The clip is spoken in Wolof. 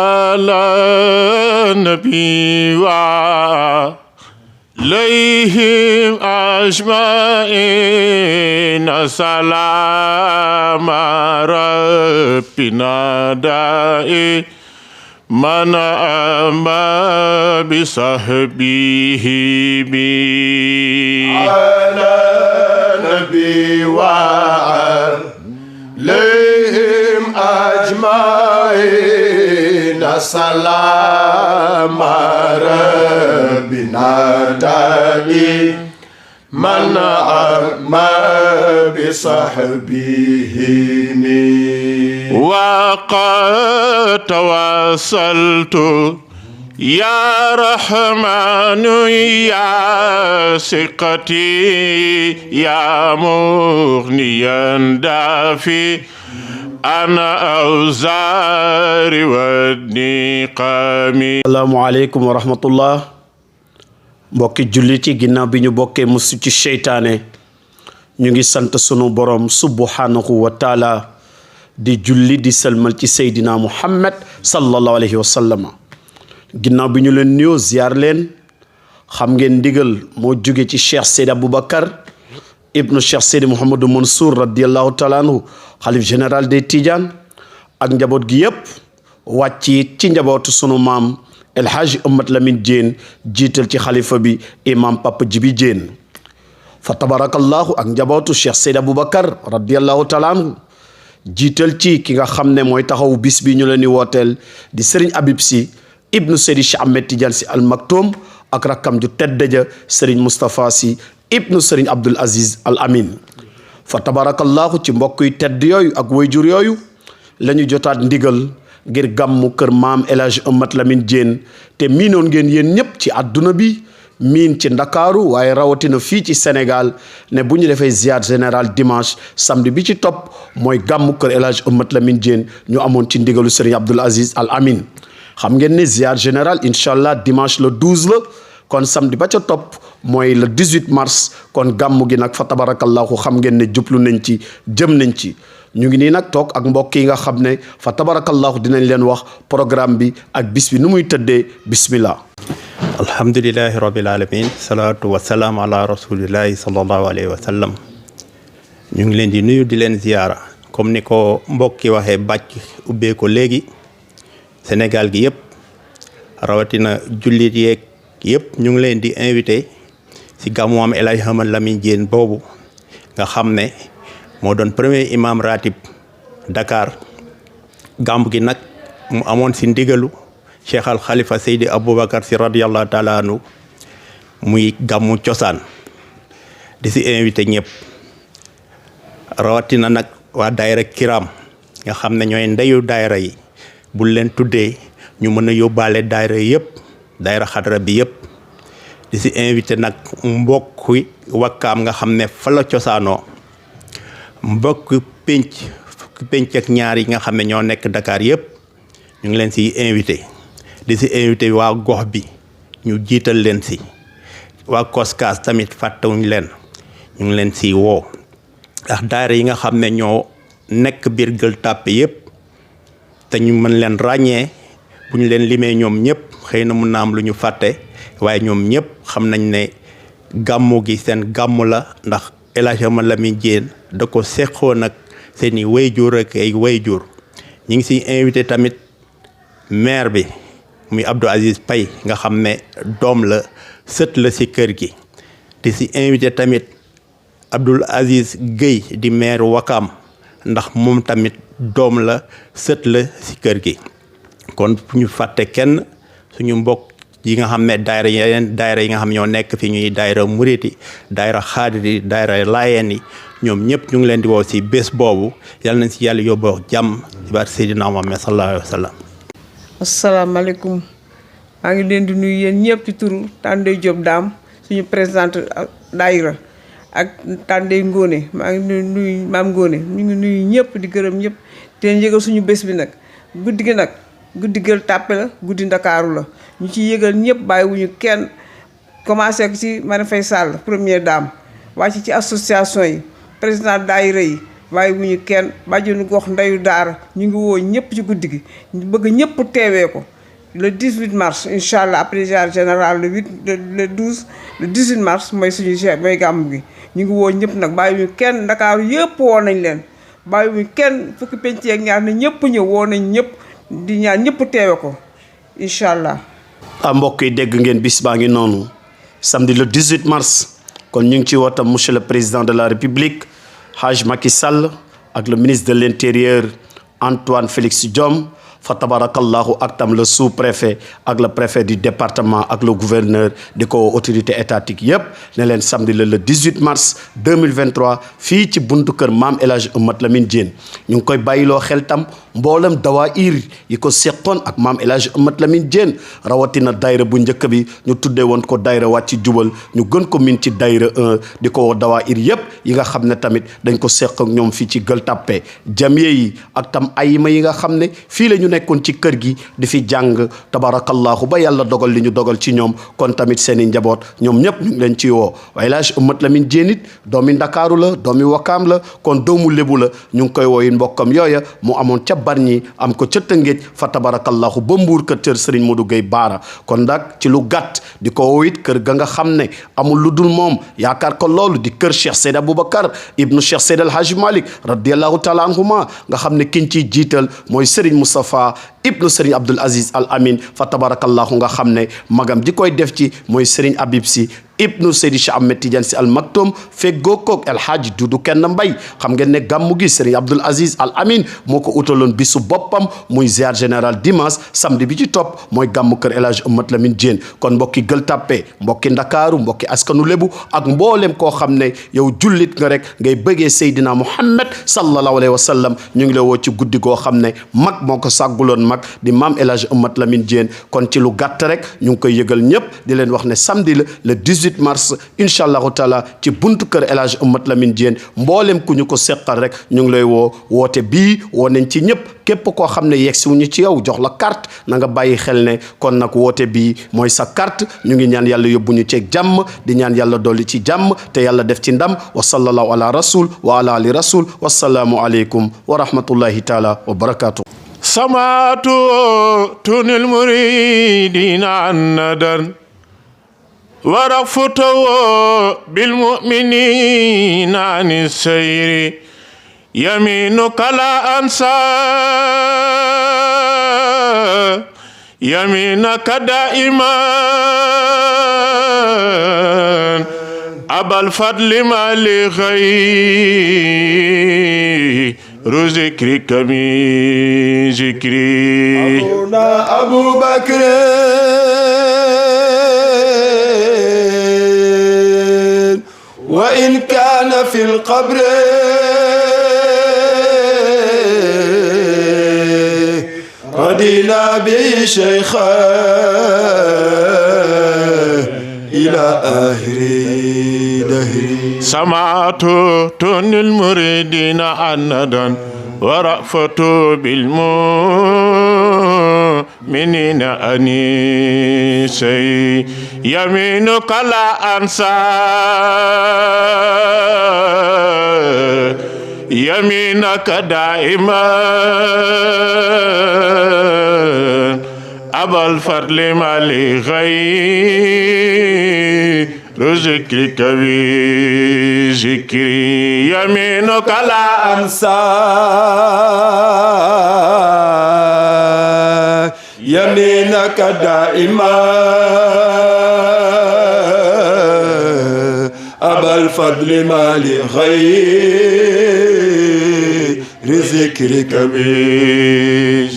على النبي وعليهم أجمعين سلام ربنا دائم من أما بصحبه بي على النبي وعليهم أجمعين سلام ربنا دائم من أما بصحبه وقد توصلت يا رحمن يا ثقتي يا مغنيا دافي أنا أوزار والنقام. Asalaamaaleykum wa rahmatullah. mbokki jullit yi ginnaaw bi ñu bokkee musu ci seytaane ñu ngi sant sunu borom subhanahu wa taala di julli di sëlmal ci seydina muhammad sallallahu alayhi wa sallam. ginnaaw bi ñu leen nuyoo ziar leen xam ngeen ndigal moo jóge ci cheikh Seydi Aboubacar ibnu cheikh Seydi Mouhamadou Mansour radiallahu taala anhu xalif général des Tidiane ak njaboot gi yépp wàcc ci njabootu sunu maam El Hadj Amat Lamine Diène jiital ci xalifa bi imam Papa Djibi Diène fa tabarakallahu ak njabootu cheikh Seydi Aboubacar radiallahu taala anhu jiital ci ki nga xam ne mooy taxaw bis bi ñu leen di wooteel di Serigne Habib Sy ibnu Seydi Cheikh Ahmed Tidiane Sy Al Maktoum ak rakkam ju tedd ja Serigne Moustapha Sy ibnu Serigne Abdoul Aziz Al Amin fa tabarakallahu ci mbokk yu tedd yooyu ak wayjur yooyu la ñu jotaat ndigal ngir gàmmu kër maam El Hadj Amat Lamine Diène te miinoon ngeen yéen ñëpp ci àdduna bi miin ci ndakaaru waaye rawatina fii ci Sénégal ne bu ñu defee ziar général dimanche samedi bi ci topp mooy gàmmu kër El Hadj Amat Lamine Diène ñu amoon ci ndigalu Serigne Abdoul Aziz Al Amin xam ngeen ne ziar général incha allah dimanche le 12 la kon samedi ba ca topp mooy le 18 mars kon gàmmu gi nag fa tabarakallahu xam ngeen ne jublu nañ ci jëm nañ ci ñu ngi nii nag toog ak mbokk yi nga xam ne fa tabarakallahu dinañ leen wax programme bi ak bis bi nu muy tëddee bismillah. alhamdulillahi rabbil alamin salaatu wasalaam ala rasulillahi sallallahu alayhi wa sallam. ñu ngi leen di nuyu di leen ziyaara comme ni ko mbokk yi waxee bàcc ubbee ko léegi Sénégal gi yëpp rawatina jullit yeeg yëpp ñu ngi leen di invité si gàmmu am El Hadj Amat Lamine Diène boobu nga xam ne moo doon premier imam ratib Dakar gàmmu gi nag mu amoon si ndigalu Cheikh Al Khalifa Seydi Aboubacar Sy radiyallahu taala anhu muy gàmmu cosaan di si invité ñëpp rawatina nag waa daayira kiram nga xam ne ñooy ndeyu daayira yi bul leen tuddee ñu mën a yóbbaale daayira yëpp daayira xadra bi yëpp di si invité nag mbokk wakkaam nga xam ne fa la cosaanoo mbokk penc ak ñaar yi nga xam ne ñoo nekk Dakar yëpp ñu ngi leen si invité di si invité waa gox bi ñu jiital leen si waa Koskas tamit fàttewuñ leen ñu ngi leen si woo ndax daayira yi nga xam ne ñoo nekk biir Gueule Tapée yëpp te ñu mën leen ràññee bu ñu leen limee ñoom ñëpp xëy na mun na am lu ñu fàtte waaye ñoom ñëpp xam nañ ne gàmmu gi seen gàmmu la ndax El Hadj Amat Lamine Diène da ko seqoon ak seeni wayjur ak ay wayjur ñi ngi si invité tamit maire bi muy Abdou Aziz Paye nga xam ne doom la sët la si kër gi di si invité tamit Abdoul Aziz Guèye di maire Wakam ndax moom tamit doom la sët la si kër gi kon fu ñu fàtte kenn suñu mbokk yi nga xam ne daayira yeneen daayira yi nga xam ñoo nekk fi ñuy daayira muriti daayira xaadiri daayira laayeen yi ñoom ñëpp ñu ngi leen di woo si bés boobu yal nañ si yàlla yóbboo jàmm ci baat Seydina Muhammad sallallahu alayhi wa sallam. asalaamaaleykum maa ngi leen di nuyu yéen ñëpp ci turu Tandey Diop Dame suñu présidente daayira ak Tandey Ngone maa ngi nuyu maam Ngone ñu ngi nuyu ñëpp di gërëm ñëpp te yëgal suñu bés bi nag guddi gi nag guddi Gueule Tapée la guddi Ndakaaru la ñu ci yëgal ñëpp bàyyiwuñu kenn commencé ko ci Marième Faye Sall première dame wàcc ci association yi président daayira yi waaye bu ñu kenn bàjjenu gox ndeyu daara ñu ngi woo ñëpp ci guddi gi ñu bëgg ñëpp teewee ko le 18 mars incha allah après ziar général le 12 le 18 mars mooy suñu mooy gàmm gi ñu ngi woo ñëpp nag bàyyi ñu kenn Ndakaaru yëpp woo nañ leen bàyyi ñu kenn fukki penc ak ñaar ne ñëpp ñëw woo nañ ñëpp di ñaan ñëpp teewe ko incha allah. mbokk yi dégg ngeen bis baa ngi noonu samedi le 18 mars kon ñu ngi ci wootam monsieur le président de la république Haj Macky Sall ak le ministre de l'intérieur Antoine Félix Diome fa tabarakallahu ak tam le sous-préfet ak le préfet du département ak le gouverneur di ko autorité étatique yépp ne leen samedi le 18 mars 2023 fii ci buntu kër Maam El Hadj Mat Lamine Diène ñu ngi koy bàyyiloo xel tam mboolem dawaayir yi ko seqoon ak Maam El Hadj Mat Lamine Diène rawatina daayira bu njëkk bi ñu tuddee woon ko daayira wàcc jubal ñu gën ko min ci daayira 1 di ko dawaayir yépp yi nga xam ne tamit dañ ko seq ak ñoom fii ci Gueule Tapée jamiye yi ak tam ayima yi nga xam ne fii la ñu nekkoon ci kër gi di fi jàng tabarakallahu ba yàlla dogal li ñu dogal ci ñoom kon tamit seen i njaboot ñoom ñëpp ñu ngi leen ci woo waaye El Hadj Mat Lamine Diène it doomi Ndakaaru la doomi Wakaam la kon doomu Lébu la ñu ngi koy wooyi mbokkam yooya mu amoon ca Bargny am ko ca Tëngéej fa tabarakallahu ba Mbuur kër Tër Serigne Modou Gueye Baara kon nag ci lu gàtt di ko woo it kër ga nga xam ne amul lu dul moom yaakaar ko loolu di kër Cheikh Seydi Aboubacar ibnu Cheikh Seydi El Hadji Malick radiallahu taala anhuma nga xam ne kiñ ciy jiital mooy Serigne Moustapha ibnu Serigne Abdoul Aziz Al Amin fa tabarakallahu nga xam ne magam di koy def ci mooy Serigne Habib Sy ibnu Seydi Cheikh Ahmed Tidiane Sy Al Maktoum feggoo koog El Hadji Dudu Kenn Mbay xam ngeen ne gàmmu gi Serigne Abdoul Aziz Al Amin moo ko utaloon bisu boppam muy ziar général dimanche samedi bi ci topp mooy gàmmu kër El Hadj Mat Lamine Diène kon mbokki Gueule Tapée mbokki Ndakaaru mbokki askanu Lébu ak mboolem koo xam ne yow jullit nga rek ngay bëggee Seydina Muhammad sallallahu alayhi wa sallam ñu ngi la woo ci guddi goo xam ne mag moo ko sàgguloon mag di Maam El Hadj Mat Lamine Diène kon ci lu gàtt rek ñu ngi koy yëgal ñëpp di leen wax ne samedi la le 18 mars incha allahu taala ci buntu kër El Hadj Mat Lamine Diène mboolem ku ñu ko seqal rek ñu ngi lay woo woote bii woo nañ ci ñëpp képp koo xam ne yegsi wuñu ci yow jox la carte na nga bàyyi xel ne kon nag woote bii mooy sa carte ñu ngi ñaan yàlla yóbbu ñu ceeg jàmm di ñaan yàlla dolli ci jàmm te yàlla def ci ndam wa sallallahu ala rasul wa ala ali rasul wassalaamu aleykum wa rahmatullahi taala wa barakatuh سمعت تون المريدين عن ورفت بالمؤمنين عن السير يمينك لا أنسى يمينك دائما أبا الفضل ما لغير ذكرك من ذكري أبونا أبو بكر وإن كان في القبر رضينا به شيخا إلى آخر دهري سمعت تون المريدين عندا ورأفت بالمؤمنين أنيسي يمينك لا أنسى يمينك دائما أبا الفضل ما لغير ذكرك بذكري يمينك لا أنسى يمينك دائما أبا الفضل ما لغير ذكرك بذكري